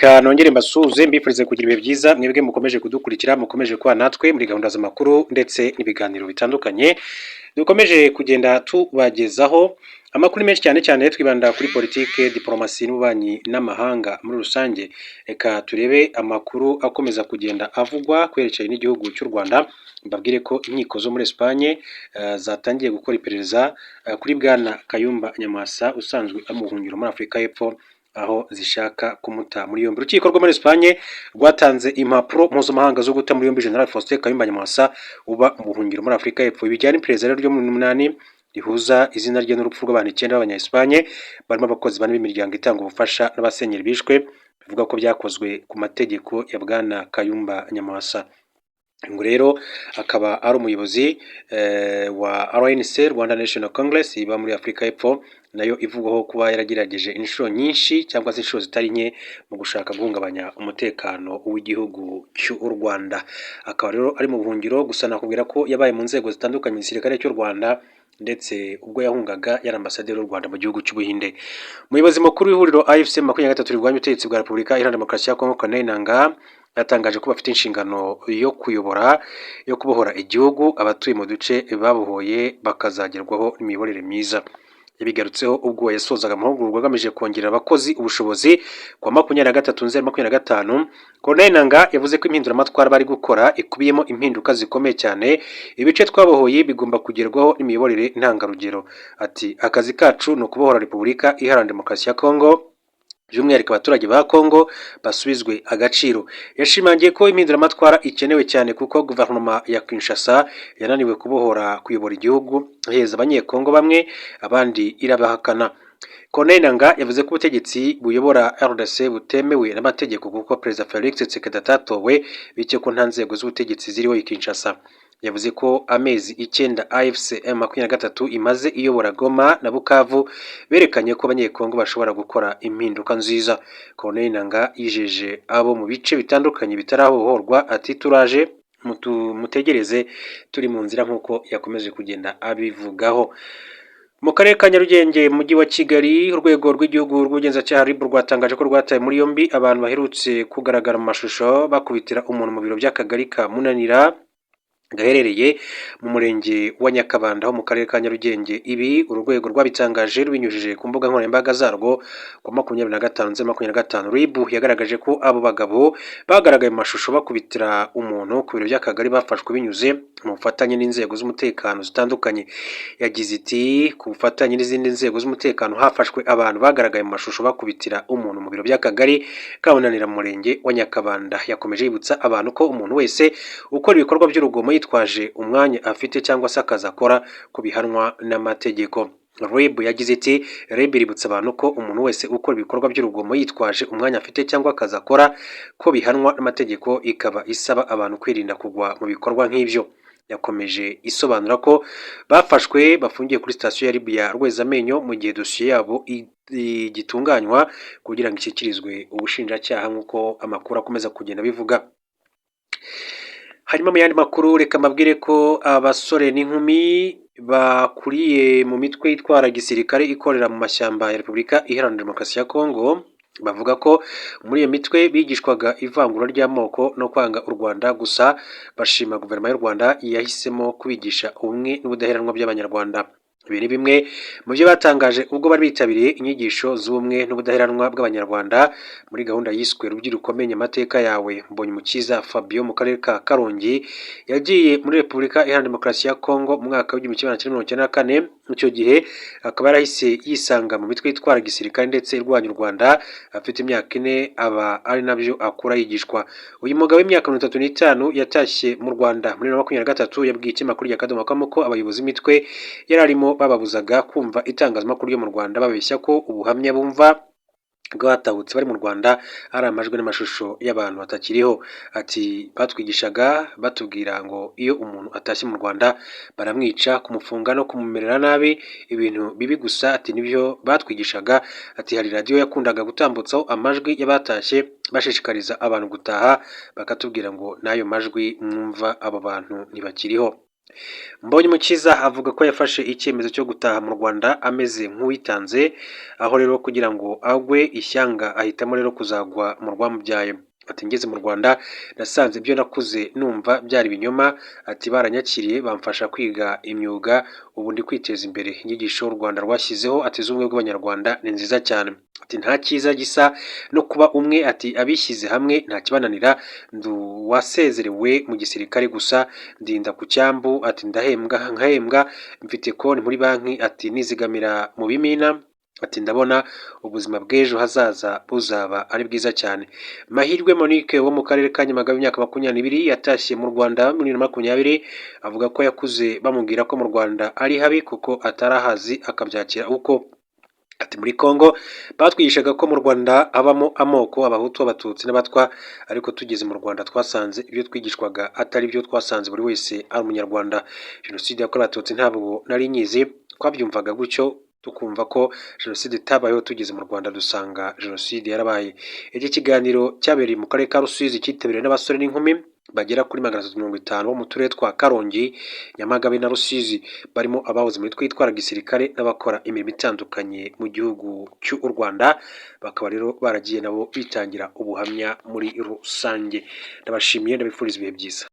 Reka nongere mbasuhuze, mbifurize kugira ibihe byiza, mwebwe mukomeje kudukurikira, mukomeje kuba natwe muri gahunda z'amakuru ndetse n'ibiganiro bitandukanye dukomeje kugenda tubagezaho. Amakuru menshi cyane cyane twibanda kuri politike, diporomasi n'ububanyi n'amahanga muri rusange. Reka turebe amakuru akomeza kugenda avugwa kwerekeye n'igihugu cy'u Rwanda. Mbabwire ko inkiko zo muri Espagne zatangiye gukora iperereza kuri bwana Kayumba Nyamwasa usanzwe ari mu buhungiro muri Afurika y'Epfo, aho zishaka kumuta muri yombi. Urukiko rwo muri Espagne rwatanze impapuro mpuzamahanga zo guta muri yombi General Faustin Kayumba Nyamwasa uba mu buhungiro muri Afurika y'Epfo. Bijyana n'iperereza rero ryo mu munani rihuza izina rye n'urupfu rw'abantu icyenda b'abanya-Espagne, barimo abakozi bane b'imiryango itanga ubufasha n'abasenyeri bishwe, bivuga ko byakozwe ku mategeko ya bwana Kayumba Nyamwasa. Ngo rero akaba ari umuyobozi wa RNC, Rwanda National Congress, iba muri Afurika y'Epfo, nayo ivugwaho kuba yaragerageje inshuro nyinshi cyangwa se inshuro zitari nke mu gushaka guhungabanya umutekano w'igihugu cy'u Rwanda. Akaba rero ari mu buhungiro, gusa nakubwira ko yabaye mu nzego zitandukanye mu gisirikare cy'u Rwanda, ndetse ubwo yahungaga yari ambasaderi w'u Rwanda mu gihugu cy'Ubuhinde. Umuyobozi mukuru w'ihuriro AFC 23 rirwanya ubutegetsi bwa Repubulika Iharanira Demokarasi ya Kongo, Corneille Nangaa, yatangaje ko bafite inshingano yo kuyobora, yo kubohora igihugu, abatuye mu duce babohoye bakazagerwaho n'imiyoborere myiza. Yabigarutseho ubwo yasozaga amahugurwa agamije kongerera abakozi ubushobozi ku wa 23 Nzeri 25. Corneille Nangaa yavuze ko impinduramatwara bari gukora ikubiyemo impinduka zikomeye cyane, ibice twabohoye bigomba kugerwaho n'imiyoborere ntangarugero. Ati: "Akazi kacu ni ukubohora Repubulika Iharanira Demokarasi ya Kongo, by'umwihariko abaturage ba Kongo basubizwe agaciro." Yashimangiye ko impinduramatwara ikenewe cyane kuko guverinoma ya Kinshasa yananiwe kubohora, kuyobora igihugu, iheza abanyekongo bamwe, abandi irabahakana. Corneille Nangaa yavuze ko ubutegetsi buyobora RDC butemewe n'amategeko kuko Perezida Felix Tshisekedi atatowe, bityo ko nta nzego z'ubutegetsi ziriho i Kinshasa. Yavuze ko amezi 9 AFC M23 imaze iyobora Goma na Bukavu berekanye ko abanyekongo bashobora gukora impinduka nziza. Corneille Nangaa yijeje abo mu bice bitandukanye bitarabohorwa, ati: "Turaje, mutegereze, turi mu nzira", nk'uko yakomeje kugenda abivugaho. Mu karere ka Nyarugenge mu mujyi wa Kigali, urwego rw'igihugu rw'ubugenzacyaha RIB rwatangaje ko rwataye muri yombi abantu baherutse kugaragara mu mashusho bakubitira umuntu mu biro by'akagari ka Munanira gaherereye mu murenge wa Nyakabanda ho mu karere ka Nyarugenge. Ibi uru rwego rwabitangaje rubinyujije ku mbuga nkoranyambaga zarwo ku 25 Nzeri 25. RIB yagaragaje ko abo bagabo bagaragaye mu mashusho bakubitira umuntu ku biro by'akagari bafashwe binyuze mu bufatanye n'inzego z'umutekano zitandukanye. Yagize iti: "Ku bufatanye n'izindi nzego z'umutekano hafashwe abantu bagaragaye mu mashusho bakubitira umuntu mu biro by'akagari ka Munanira mu murenge wa Nyakabanda." Yakomeje yibutsa abantu ko umuntu wese ukora ibikorwa by'urugomo yitwaje umwanya afite cyangwa se akazi akora ko bihanwa n'amategeko. RIB yagize iti: "RIB iributsa abantu ko umuntu wese ukora ibikorwa by'urugomo yitwaje umwanya afite cyangwa akazi akora ko bihanwa n'amategeko, ikaba isaba abantu kwirinda kugwa mu bikorwa nk'ibyo." Yakomeje isobanura ko bafashwe bafungiye kuri sitasiyo ya RIB ya Rwezamenyo mu gihe dosiye yabo igitunganywa kugira ngo ishyikirizwe ubushinjacyaha, nk'uko amakuru akomeza kugenda abivuga. Hanyuma mu yandi makuru, reka mbabwire ko abasore n'inkumi bakuriye mu mitwe itwara gisirikare ikorera mu mashyamba ya Repubulika Iharanira Demokarasi ya Kongo bavuga ko muri iyo mitwe bigishwaga ivangura ry'amoko no kwanga u Rwanda, gusa bashima guverinoma y'u Rwanda yahisemo kubigisha ubumwe n'ubudaheranwa by'Abanyarwanda. Ibi ni bimwe mu byo batangaje ubwo bari bitabiriye inyigisho z'ubumwe n'ubudaheranwa bw'Abanyarwanda muri gahunda yiswe "Rubyiruko menya amateka yawe". Mbonyumukiza Fabio mu karere ka Karongi yagiye muri Repubulika Iharanira Demokarasi ya Kongo mu mwaka w'1994. Icyo gihe akaba yarahise yisanga mu mitwe itwara gisirikare ndetse irwanya u Rwanda afite imyaka 4, aba ari nabyo akura yigishwa. Uyu mugabo w'imyaka 35 yatashye mu Rwanda muri 2023, yabwiye ikinyamakuru rya Akadomo ko abayobozi b'imitwe yari arimo bababuzaga kumva itangazamakuru ryo mu Rwanda, babeshya ko ubuhamya bumva bw'abatahutse bari mu Rwanda ari amajwi n'amashusho y'abantu batakiriho. Ati: "Batwigishaga batubwira ngo iyo umuntu atashye mu Rwanda baramwica, kumufunga no kumumerera nabi, ibintu bibi gusa." Ati: "Nibyo batwigishaga." Ati: "Hari radiyo yakundaga gutambutsaho amajwi y'abatashye bashishikariza abantu gutaha, bakatubwira ngo n'ayo majwi mwumva abo bantu ntibakiriho." Mbonyumukiza avuga ko yafashe icyemezo cyo gutaha mu Rwanda ameze nk'uwitanze, aho rero kugira ngo agwe ishyanga ahitamo rero kuzagwa mu rwamubyaye. Ati: "Ngeze mu Rwanda nasanze ibyo nakuze numva byari ibinyoma." Ati: "Baranyakiriye, bamfasha kwiga imyuga, ubu ndi kwiteza imbere. Inyigisho u Rwanda rwashyizeho," ati, "z'ubumwe bw'Abanyarwanda ni nziza cyane." Ati: "Nta cyiza gisa no kuba umwe." Ati: "Abishyize hamwe nta kibananira. Ndi uwasezerewe mu gisirikare, gusa ndinda ku cyambu." Ati: "Ndahembwa, nkahembwa, mfite konti muri banki." Ati: "Nizigamira mu bimina." Ati: "Ndabona ubuzima bw'ejo hazaza buzaba ari bwiza cyane." Mahirwe Monique wo mu karere ka Nyamagabe, imyaka 22, yatashye mu Rwanda muri 2020. Avuga ko yakuze bamubwira ko mu Rwanda ari habi kuko atarahazi, akabyakira uko. Ati: "Muri Congo batwigishaga ko mu Rwanda habamo amoko, Abahutu, Abatutsi n'Abatwa, ariko tugeze mu Rwanda twasanze ibyo twigishwaga atari byo. Twasanze buri wese ari Umunyarwanda. Jenoside yakorewe Abatutsi ntabwo nari nyizi, twabyumvaga gutyo, tukumva ko jenoside itabayeho. Tugeze mu Rwanda dusanga jenoside yarabaye." Iki kiganiro cyabereye mu karere ka Rusizi, cyitabiriwe n'abasore n'inkumi bagera kuri 350 bo mu turere twa Karongi, Nyamagabe na Rusizi, barimo abahoze mu mitwe yitwara gisirikare n'abakora imirimo itandukanye mu gihugu cy'u Rwanda, bakaba rero baragiye nabo bitangira ubuhamya muri rusange. Ndabashimiye, ndabifuriza ibihe byiza.